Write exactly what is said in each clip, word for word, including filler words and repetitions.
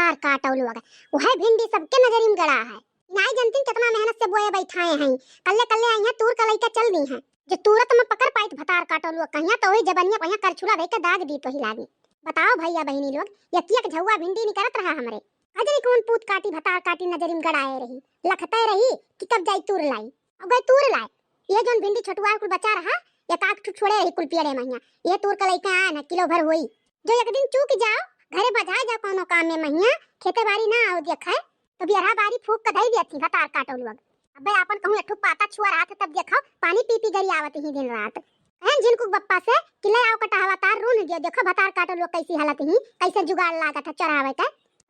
भतार काटो लोग, वह भिंडी सबके नजरी में गड़ा है। नाई जनतीन कितना मेहनत से बोए बैठाए हैं, कल्ले कल्ले आई हैं, तूर का लइका चल दी हैं। जो तूरत में पकड़ पाइत भतार काटो लोग कहिया, तो वही जबनिया पहिया करछुला दे के दाग दी तो ही लागी। बताओ भैया बहिनी लोग, एक एक झौआ भिंडी निकरत रहा हमरे। अजरी कौन पूत काटी भतार काटी नजरी में गड़ाए रही, लखते रही कि कब जाई तूर लाई। अब गई तूर लाए, ये जौन भिंडी छोटुआ कुल बचा रहा, एक आध ठो छोड़े रही कुल पियरे महिया, ये तूर का लइका आए न किलो भर होई। जो एक दिन चूक जाओ, घरे बजाए जाओ कौनो काम में महिया, खेते बारी ना आओ देखे, तो बियरहा बारी फूक के धई दिया थी भतार काटो लोग। अबे आपन कहूँ एक ठो पाता छुआ रहा था, तब देखो पानी पी पी गरी आवत ही दिन रात। कहन जिनको बप्पा से कि ले आओ कटहवा तार रूंध दियो, देखो भतार काटो लोग कैसी हालत ही, कैसे जुगाड़ लागत है चोरावे के।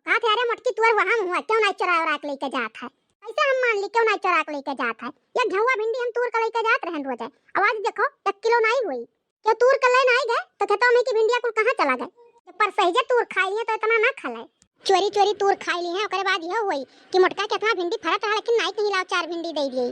कहा थे, "अरे मोटकी तुअर वहाँ मुँह है, क्यों नहीं चोरा उरा के लेके जात है? कैसे हम मान ली क्यों नहीं चोरा के लेके जात है? एक झौआ भिंडी हम तूर के लेके जात रहन रोजे, आवाज देखो एक किलो नहीं हुई।" के तूर के लेन आई गए, तो खेतवा में की भिंडिया कुल कहाँ चला गए? जब पर सहिजे तूर खाई लिए, तो इतना ना खा ले। चोरी चोरी तूर खाई ली है, ओकरे बाद यह हुई कि मोटका कितना भिंडी फरत रहा, लेकिन नाई कहीं लाओ चार भिंडी दे दिए।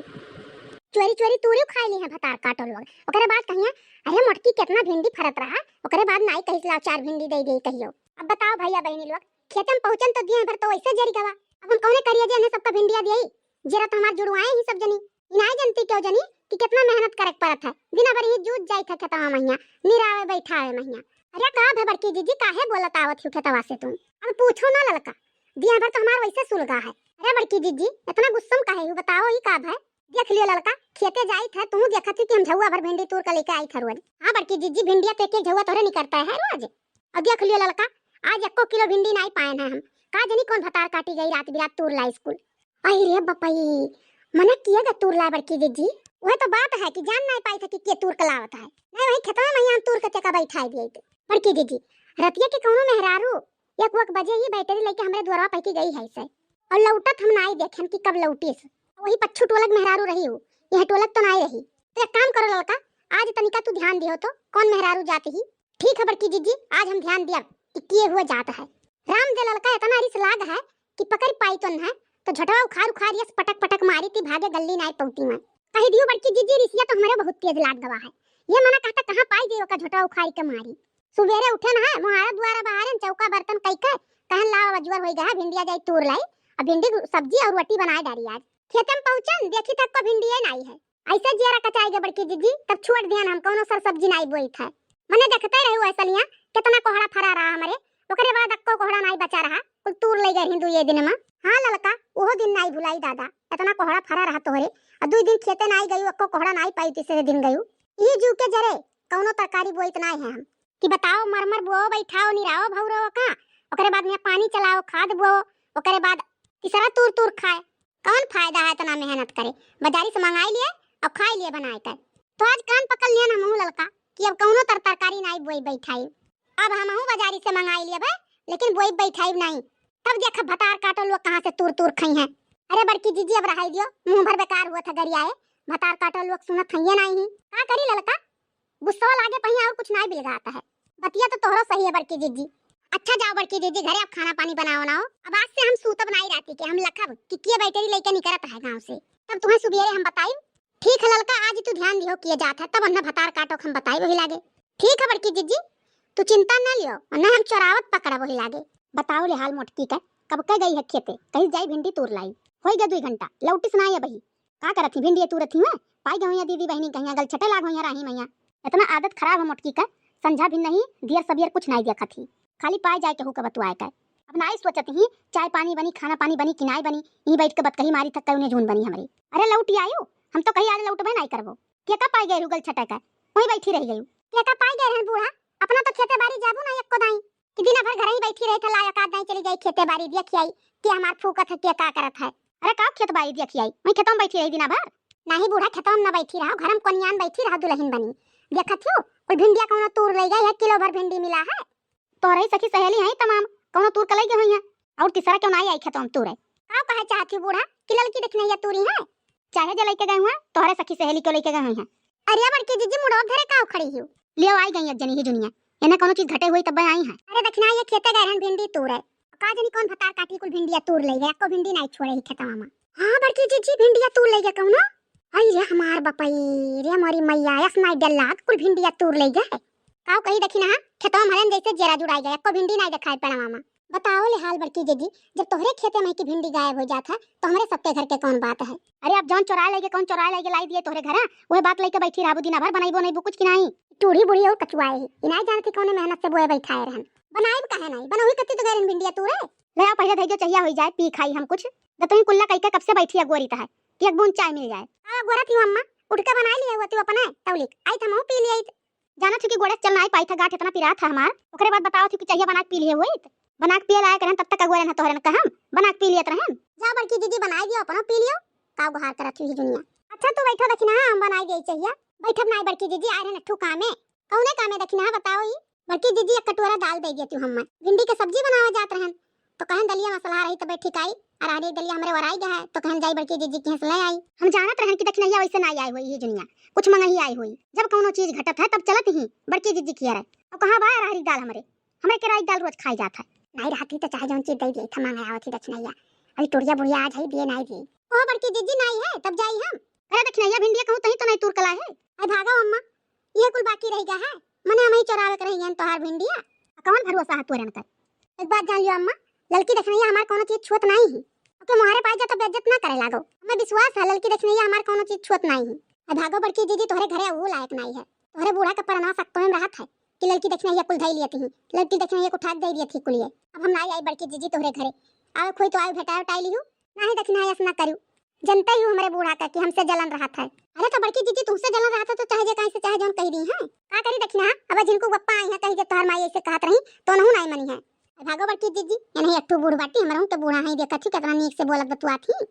चोरी चोरी तूरियो खाई ली है भतार काटो लोग, ओकरे बाद कहिए, "अरे मोटकी कितना भिंडी फरत रहा," ओकरे बाद नाई कहीं लाओ चार भिंडी दे दिए कहियो। अब बताओ भैया बहनी लोग, खेते में पहुँचन तो दिए भर तो वैसे जरी गवा, अब हम कौने करिए जे इन्हें सबका भिंडिया दिए, जरा तो हमार जुड़वाए ही सब जनी। इनाय जनती क्यों जनी कि कितना मेहनत करे के पड़त है, दिना भर ही जूझ जाइत है खेतवा महिया, निरावे बैठावे महिया। अरे का भे बड़की जीजी, काहे बोलत आवत हो खेतवा से तुम? अब पूछो ना ललका, दिया भर तो हमार वैसे सुलगा है। अरे बड़की जीजी, इतना गुस्सा में काहे हो, बताओ ही का भे? देख लियो ललका, खेते जाइत है, तू देखत ही कि हम झौआ भर भिंडी तूर के लेके आई था रोज। हाँ बड़की जीजी, भिंडिया तो एक एक झौआ तोहरे निकरता है रोज। और देख लियो ललका, आज एको किलो भिंडी नाई पाएन है हम। का जनी कौन भतार काटी गई रात बिरात तूर लाई स्कूल। आई रे बपई, मने किए गे तूर ला बड़की जीजी? वह तो बात है कि जान नाई पाई था कि के तूर के लावत है। नहीं वही खेतवा में हम तूर के चका बैठाई दिए थे। बड़की जीजी, रतिया के कौनो मेहरारू एक वक बजे ही बैटरी लेके हमरे द्वारवा पहकी गई है से। और लौटत हम नाई देखेन कि कब लौटी से। वही पच्छू टोलक मेहरारू रही हो, यह टोलक तो नाई रही। तो एक काम करो ललका, आज तनिका तू ध्यान दियो तो कौन मेहरारू जात ही। ठीक है बड़की जीजी, आज हम ध्यान दिया कि किए हुए जात है। राम दे ललका इतना रिस लाग है कि पकड़ पाई तो न है, तो झटवा उखाड़ उखाड़ यस पटक पटक मारी ती भागे गल्ली नाई पौती में। कही दियो बड़की जीजी, रिसिया तो हमरे बहुत तेज लाग गवा है। ये मना कहता कहाँ पाई गई ओका झटवा उखाड़ के मारी। सुबेरे उठे न है, मुहारा दुआरा बहारे न चौका बर्तन कई के, कहन लावा बजुअर होई गया है, भिंडिया जाई तूर लाई, अब भिंडी सब्जी और रोटी बनाए डारी आज। खेते में पहुँचन, देखी तक को भिंडिया नाई है। ऐसे जियरा कचाई गे बड़की जीजी, तब छोड़ दियन हम, कौनो सर सब्जी नाई बोई था। मने देखते रहे हुए सलिया, कितना कोहड़ा फरा रहा हमरे, ओकरे बाद अक्को कोहड़ा नाई बचा रहा, कुल तूर ले गए हिंदू ये दिन में। हाँ ललका, ओहो दिन नाई भुलाई दादा, इतना कोहड़ा फरा रहा तोहरे, और दुई दिन खेते नाई गयू, अक्को कोहड़ा नाई पाई, तीसरे दिन गयू। ई जू के जरे, कौनो तरकारी बोइत नाई है हम। कि बताओ, मर मर बोओ, बैठाओ, निराओ भौरो का, ओकरे बाद में पानी चलाओ, खाद बोओ, ओकरे बाद तीसरा तूर तूर खाए। कौन फायदा है इतना मेहनत करे, बाजारी से मंगाई लिए और खाई लिए बनाए कर। तो आज कान पकड़ लिया ना मुँह ललका कि अब कौनो तर तरकारी नाई बोई बैठाई। अब हमहू बाजारी से मंगाई लिए बे, लेकिन बोई बैठाई नहीं। तब देख भतार काटो लोग कहाँ से तूर तूर खाई हैं। अरे बड़की जीजी अब रहाई दियो, मुँह भर बेकार हुआ था गरियाए, भतार काटो लोग सुनत हइये नहीं। का करी ललका, गुस्सा लागे पहिया और कुछ नाई बिलगाता है। बतिया तो तोहरो सही है बड़की जीजी। अच्छा जाओ बड़की जीजी घरे अब खाना पानी बनाओ ना। अब आज से हम सूतब नाई राती के, हम लखब कि किए बैटरी लेके निकरत है गाँव से, तब तुम्हें सुबेरे हम बताई। ठीक है ललका, आज तू ध्यान दियो किए जात है, तब अन्ना भतार काटो हम बताई वही लागे। ठीक है बड़की जीजी, तू चिंता न लियो, और न हम चोरावत पकड़ब वही लागे। बताओ ले हाल मोटकी का, कब के गई है खेते, कहीं जाई भिंडी तूर लाई। होई गया दुई घंटा, लौटिस ना है बही। का करत ही, भिंडी तूरत ही है? पाई गई है दीदी बहनी कहिया, गल छटे लाग होइया राही मैया। इतना आदत खराब है मोटकी का, संझा भी नहीं, दियर सबियर कुछ नहीं देखत ही, खाली पाए जाए केहू के बतुआए का। अब नाई सोचत ही, चाय पानी बनी, खाना पानी बनी कि नाई बनी, यहीं बैठ के बतकही मारी थक उन्हें जून बनी हमरे। अरे लौटी आयो, हम तो कहीं आज लौटबे नाई करबो। के का पाई गए रहू गल छटे का, वहीं बैठी रह गयू। के का पाई गए रहन बूढ़ा, अपना तो खेते बारी जाबू ना एको दाई, कि दिना भर घर ही बैठी रहे थे, लायक आद दाई चली जाई खेते बारी, देखी आई कि हमार फूकत है, के का करत है। अरे का खेत बारी देखी आई, वहीं खेतों में बैठी रही दिना भर। नहीं बूढ़ा, खेतों में ना बैठी रहो, घर में कोनियान बैठी रहो दुल्हन बनी। देखत हो, कोई भिंडिया कौनो तूर ले गई है, किलो भर भिंडी मिला है। तोहरे ही सखी सहेली हैं तमाम, कौनो तूर के लइगे होइहें। और तीसरा क्यों ना आई खेतों में तूरे? का कहे चाहत ही बूढ़ा कि ललकी देखने ये तूरी है? चाहे जे लइके गए हुए, तोहरे सखी सहेली क्यों लइके गए हुए हैं? अरे बड़की जीजी मुड़ो धरे का उखड़ी हियो? लियो आई गई एक जनी ही जुनिया, इन्हें कौनो चीज घटे हुई तब आई हैं। अरे दखिना ये खेते गए रहन भिंडी तूरे, का जनी कौन भतार काटी कुल भिंडिया तूर ले गए, को भिंडी नहीं छोड़े ही खेतवा में। हाँ बड़की जीजी भिंडिया तूर ले गए कौनो। आई रे हमार बपई, रे हमारी मैया, यस नाई डल्ला कुल भिंडिया तूर ले गए। काऊ कही दखिना, खेतवा में हरन जैसे जेरा जुड़ाई गए, एको भिंडी नाई देखाई पेड़वा में। बताओ ले हाल बड़की जिज्जी, जब तोहरे खेते में की भिंडी गायब होइ जात है, तो हमरे सबके घर के कौन बात है? अरे, अब जौन चोराए लइगे, कौन चोराए लइगे, लाई दिए तोहरे घर, वह बात लइके बैठी रहबू दिना भर, बनइबो नइबू कुछ कि नाहीं? टूढ़ी बूढ़ी और कचुआए ही, ई नाहीं जानती कौने मेहनत से बोए बैठाए रहन। बनाइब काहे नाहीं, बनौही कत्ती तो गैरन भिंडिया तू रे। ले आ, पहिले धइजो, चहिया होइ जाए, पी खाई हम कुछ। जब तुहीं कुल्ला कइके कब से बैठी अगोरी तहै, कि एक बूंद चाय मिल जाए। आ, अगोरत ही अम्मा, उठ के बनाइ लिहे हुआ तू अपने, तौलिक आइत हमहू पी लियाइत। जानत हूँ कि गोड़े से चल नाहीं पाइत है, गाँठ इतना पिरात है हमार। ओकरे बाद बतावत हूँ कि चहिया बना के पी लिहे होइत। बना के पिए लायक रहन, तब तक अगोरे न तोहरे न कहम, बना के पी लियत रहन। जा बड़की जिज्जी बनाइ दियो, अपनो पी लियो। का गुहार करत हुई जुनिया। अच्छा तू बैठो दखिनहा, हम बनाइ देई चहिया। बैठब नाहीं बड़की जिज्जी, आए रहन अट्ठू कामे। कौने कामे दखिनहा बताओ ई? बड़की जिज्जी एक कटोरा दाल दे दिया तू हम्मे। भिंडी के सब्जी बनावे जात रहन, तो कहन दलिया मसलहा रही तबे ठीक आई। अरहरी दलिया हमरे ओराइ गया है, तो कहन जाई बड़की जिज्जी के हियाँ से ले आई। हम जानत रहन कि दखिनहिया वैसे नाहीं आए होई, ई जुनिया कुछ मंगही आए होई। जब कौनो चीज घटत है तब चलत ही बड़की जिज्जी किया रहे। अब कहाँ बा अरहरी दाल हमरे? हमरे केराई दाल रोज खाई जात है। नाहीं रहत ही तो चाहे जौन चीज दे दिए, था मांगे आवत ही दखिनहिया। अभी टुरिया बुढ़िया आज है दिए नाहीं दिए। ओह बड़की जिज्जी नाहीं है, तब जाई हम। अरे दखिनहिया भिंडिया कहूँ तहीं तो नाहीं तूर कला है। अरे भागो अम्मा, ये कुल बाकी रह गया है। मने हम ही चोरावे के रह गए तोहार भिंडिया। कौन भरोसा है तोरन कर? एक बात जान लियो अम्मा, ललकी दखिनहिया हमार कौनो चीज छुअत नाहीं ही। ओके मोहारे पाई जा तो बेइज्जत ना करे लागो। हमें विश्वास है ललकी दखिनहिया हमार कौनो चीज छुअत नाहीं ही। अरे भागो बड़की जिज्जी, तोहरे घरे अवो लायक नाहीं है। तोहरे बूढ़ा के परनवा सकतो में रहत है कि ललकी दखिनहिया कुल धई लियत ही, ललकी दखिनहिया कुल ठाक दे दियत ही कुलिये। अब हम नाहीं आई बड़की जिज्जी तोहरे घरे। आवे खोई तो आवे भेटाए उटाए लिहू, नाहीं दखिनहिया ऐसा ना करू। जनते ही हमरे बूढ़ा का कि हमसे जलन रहत है। अरे तो बड़की जिज्जी तुमसे जलन रहत है तो चाहे जे कहीं से चाहे जौन कही दी है। का करी दखिनहा, अब झिनकू बप्पा आई है कही जे तोहर माई ऐसे कहत रही तो नहू नाहीं मनी है। भागो बड़की जिज्जी, ये नहीं अट्ठू बूढ़ बाटी, हमरहू के बूढ़ा है, देखत ही कितना नीक से बोलत बतुआत ही।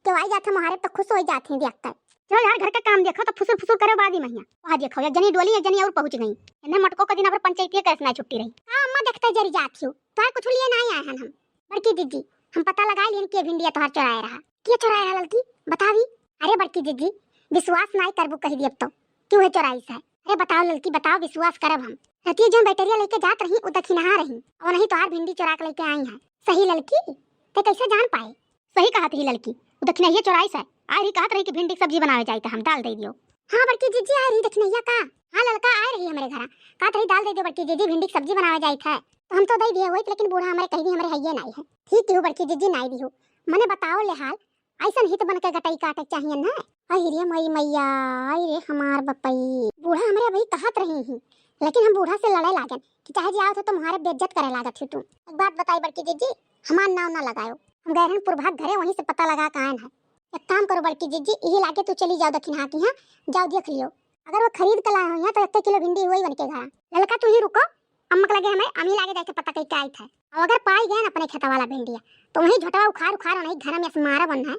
केहू आई जात है मोहारे तो खुश होइ जात ही देख कर। चलो यार घर का काम देखो तो फुसुर फुसुर करे बादी महिया। वहाँ देखो एक जनी डोली एक जनी और पहुँच गई। इन्हें मटको का दिन अबर पंचायती कैसे ना छुट्टी रही। हाँ अम्मा देखते जरी जात ही, तोहर कुछ लिए नाहीं आए हन हम। बड़की जिज्जी, हम पता लगाइ लिहन के भिंडिया तोहार चोराए रहा। के चोराए रहा ललकी? बतावी। अरे बड़की जिज्जी, विश्वास नाहीं करबू कही दियब तो कि वह चोराइस है। अरे बताओ ललकी, बताओ, विश्वास करब हम। रतिया जौन बैटरिया लइके जात रही, उ दखिनहा रही, और नहीं तोहार भिंडी चोरा के लइके आई है। सही ललकी, ते कैसे जान पाए? सही कहत ही ललकी, उ दखिनहिया चोराइस है। आए रही कहत रही कि भिंडी के सब्जी बनावे जाई त हम दाल दे दियो। हाँ बड़की जिज्जी, आए रही दखिनहिया का? हाँ ललका आए रही हमरे घरा, कहत रही दाल दे दियो बड़की जिज्जी, भिंडी के सब्जी बनावे जाई था। तो हम तो दे दिए होइत, लेकिन बूढ़ा हमरे कही दी हमरे हइये नाहीं है। ठीक किहू बड़की जिज्जी, नाहीं दिहू। मने बताओ ले हाल, ऐसन हित बन के गटई काटे चाहिए ना। आई रे मई मैया, आई रे हमार बपई। बूढ़ा हमरे अभी कहत रही ही, लेकिन हम बूढ़ा से लड़े लागन कि चाहे जे आवत हो तो मुहारे बेइज्जत करे लागत हो तू। एक बात बताई बड़की जिज्जी, हमार नाव ना लगायो। हम गए रहन पुरभाग घरे, वहीं से पता लगा के आयन है। एक काम करो बड़की जिज्जी, यही लागे तू चली जाओ दखिनहा की, हाँ, जाओ देख लियो। अगर वो खरीद के लाए होइहैं तो एक किलो भिंडी हुई बन के घरा। ललका तू ही रुको, अम्मा के लगे हमें अमी लागे जाके पता कई के आई था। और अगर पाई गए ना अपने खेता वाला भिंडिया, तो वहीं झोटवा उखाड़ उखाड़ नहीं घर में से मारा बन है।